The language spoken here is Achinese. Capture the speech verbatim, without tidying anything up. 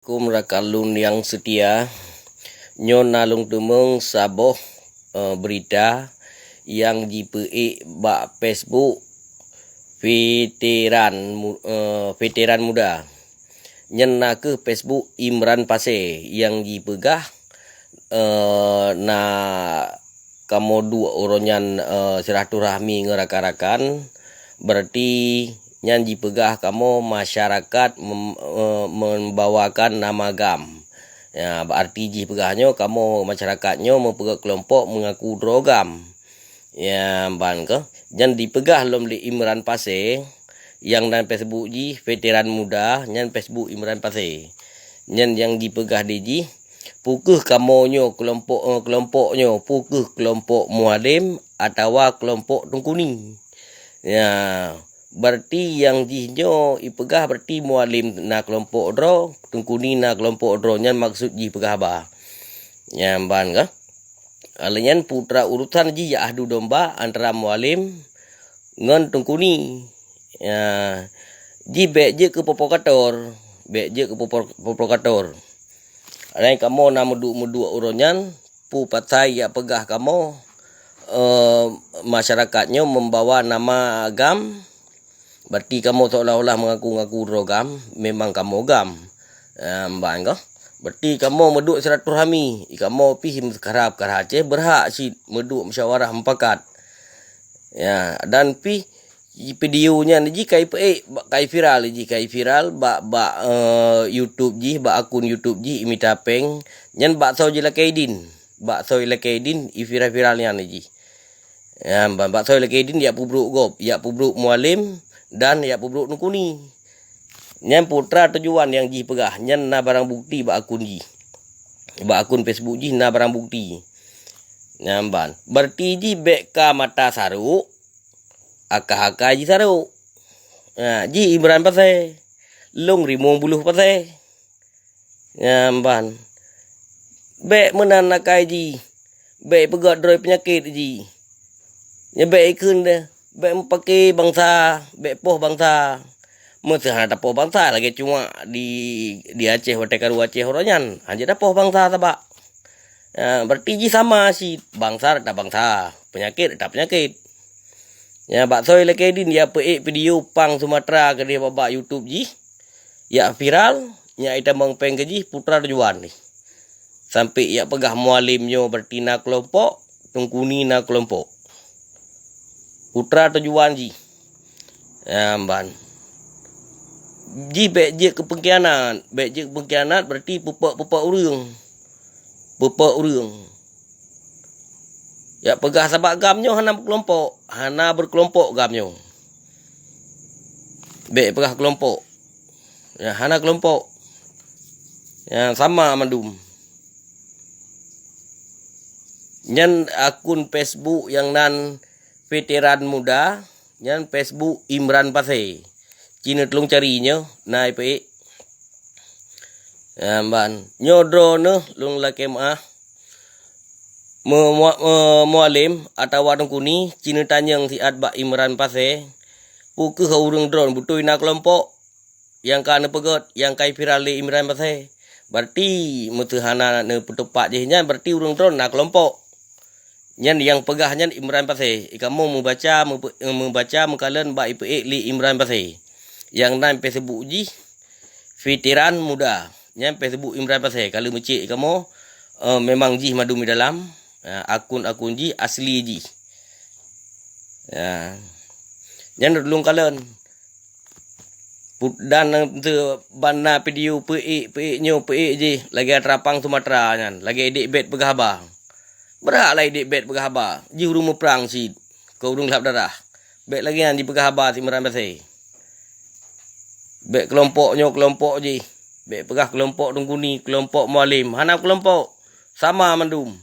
Assalamualaikum rakan lôn nyang seutia. Nyoe na lôn teumeung saboh, eh, beurita nyang jipeuék bak Facebook veteran mu-, eh, veteran muda. Nyan na kheueh Facebook Imran Pasé nyang jipeugah, eh, na kamoe duek uroe nyan, eh, silaturahmi ngon rakan-rakan, berarti nyan jipeugah kamoe masyarakat mem-, eh, membawakan nama GAM. Ya, berarti jipeugah nyoe kamoe masyarakat nyoe meupeugah keulompok meungaku droe GAM. Ya, ban keuh. Nyan jipeugah lom lé Imran Pasé, nyang nan Facebook jih veteran muda, nyan Facebook Imran Pasé. Nyan nyang jipeugah di jih, peu kheueh kamoe nyoe keulompok, eh, keulompok nyoe, peu kheueh keulompok Mualem atawa keulompok Teungku Ni. Ya, berarti nyang jih nyoe ipeugah berarti Mualem na keulompok droe, Teungku Ni na keulompok droe, nyan maksud jih peugah haba. Nyan ban keuh. Lheueh nyan putra urusan jih jak adu domba antara Mualem ngon Teungku Ni. Ya, jih bék jeuet keu provokator, bék jeuet keu provo-, provokator. Alai kamoe na meuduek-meuduek uroe nyan, peue pasai jak peugah kamoe, eh, masyarakat nyoe membawa nama GAM, berarti kamoe seolah-olah mengaku-ngaku droe GAM, memang kamoe GAM. Eh, ban keuh. Berarti kamoe meuduek silaturahmi, kamoe pih meuseukara-peukara Aceh berhak cit meuduek musyawarah mufakat. Ya, dan pih video nyan jih ka ipeuék, ba-, ka viral jih, ka viral bak, bak, eh, YouTube jih, bak akun YouTube jih, imita péng. Nyan bak soe jilakée idin, bak soe ilakée idin, iviral-viral nyan jih. Ya, ba-, bak soe ilakée idin jak peubrok gob, jak peubrok Mualem dan jak peubrok Teungku Ni. Nyan putra tujuan nyang jih peugah, nyan na barang bukti bak akun jih. Bak akun Facebook jih na barang bukti. Nyan ban. Berarti jih bék ka mata sarok, akai-akai jih sarok. Ha, jih Imran Pasé. Lôn Rimueng Buloh Pasé. Nyan ban. Bék meunan akai jih. Bék peugét droe peunyakét jih. Nyan bék ikheun deh. Bék meupaké bansa, bék poh bansa. Meuseuh hana tapoh bansa lagée cuak di, di Aceh watée karu Aceh uroe nyan. Hana jeuet tapoh bansa sabak. Ha, berarti jih sama cit. Bansa rata bansa, peunyakét rata peunyakét. Ya, bak soe ilakée idin ya peuék video pang Sumatera keudeh bak, bak YouTube jih. Ya viral, nyan itamong péng keu jih putra tujuan jih. Sampai ya peugah Mualem nyoe berarti na keulompok, Teungku Ni na keulompok. Putra tujuan jih. Ya, ban. Jih bék jeuet keu pengkhianat, bék jeuet keu pengkhianat berarti peupok-peupok ureuëng. Peupok ureuëng. Ya peugah sabak GAM nyoe hana beukeulompok, hana beukeulompok GAM nyoe. Bék peugah keulompok. Ya, hana keulompok. Ya, sama mandum. Nyan akun Facebook nyang nan veteran muda, nyan Facebook Imran Pasé. Ci neutulông cari nyoe, na ipeuék. Ya, ban. Nyoe droeneuh lôn lakée meuáh. Meu-, mua-, meu-, Mualem atawa Teungku Ni, ci neutanyong siat bak Imran Pasé, peu kheueh ureuëng droen beutôi na keulompok nyang ka neupeugét, nyang ka viral lé Imran Pasé. Berarti meuseuh hana neupeuteupat jih nyan, berarti ureuëng droen na keulompok. Nyan nyang peugah nyan Imran Pasé. Kamoe meubaca, meupe-, meubaca meukalon bak ipeuék lé Imran Pasé. Nyang nan Facebook jih veteran muda. Nyan Facebook Imran Pasé. Ka lheueh meucék kamoe, eh, memang jih mandum di dalam, eh, akun-akun jih asli jih. Ya. Nyan lôn kalon. Put-, dan, eh, teu ban na video peuék, peuék nyoe, peuék jih lagée atra pang Sumatera nyan, lagée idék bét peugah haba. Beureutlah idék bét peugah haba, jih ureuëng muprang cit, keu ureuëng lhab darah. Bék lagée nyan jipeugah haba si Imran Pasé. Bék keulompok nyoe keulompok jih, bék peugah keulompok Teungku Ni, keulompok Mualem, hana keulompok, sama mandum.